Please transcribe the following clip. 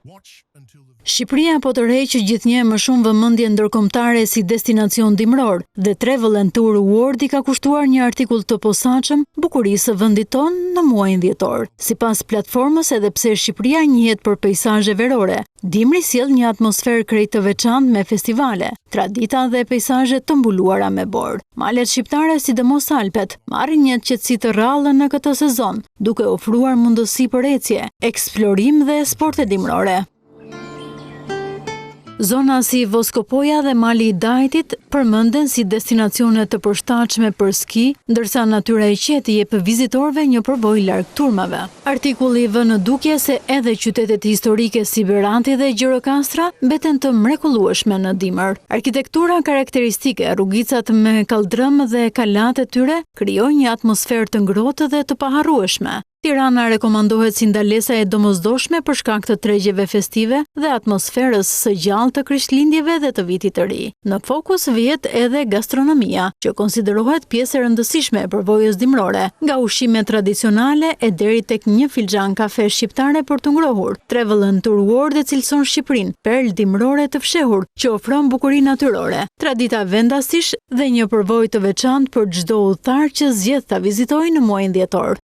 Shqipëria po tërheq gjithnjë e më shumë vëmendje ndërkombëtare si destinacion dimëror dhe Travel and Tour World i ka kushtuar një artikull të posaçëm bukurisë së vendit tonë në muajin dhjetor. Sipas platformës, edhe pse Shqipëria njihet për peisazhe verore, dimri sjell një atmosferë krejt të veçantë me festivale, tradita dhe peisazhe të mbuluara me borë. Malet shqiptare, sidomos Alpet, marrin një qetësi të rrallë në këtë sezon, duke ofruar mundësi për ecje, eksplorim dhe sporte dimërore. Zona si Voskopoja dhe Mali i Dajtit përmenden si destinacione të përshtatshme për ski, ndërsa natyra e qetë i jep vizitorëve një përvojë larg turmave. Artikulli vë në dukje se edhe qytetet historike si Berati dhe Gjirokastra mbeten të mrekullueshme në dimër. Arkitektura karakteristike, rrugicat me kalldrëm dhe kalatë e tyre krijojnë një atmosferë të ngrohtë dhe të paharrueshme. Tirana rekomandohet si ndalesa e domosdoshme për shkak të tregjeve festive dhe atmosferës së gjallë të Krishtlindjeve dhe të Vitit të Ri. Në fokus vihet edhe gastronomia, që konsiderohet pjesë e rëndësishme e përvojës dimërore, nga ushqime tradicionale e deri tek një filxhan kafe shqiptare për t'u ngrohur. Travel and Tour World e cilëson Shqipërinë perlë dimërore të fshehur që ofron bukuri natyrore, tradita vendasish dhe një përvojë të veçantë për çdo udhëtar që zgjedh ta vizitojë në muajin dhjetor.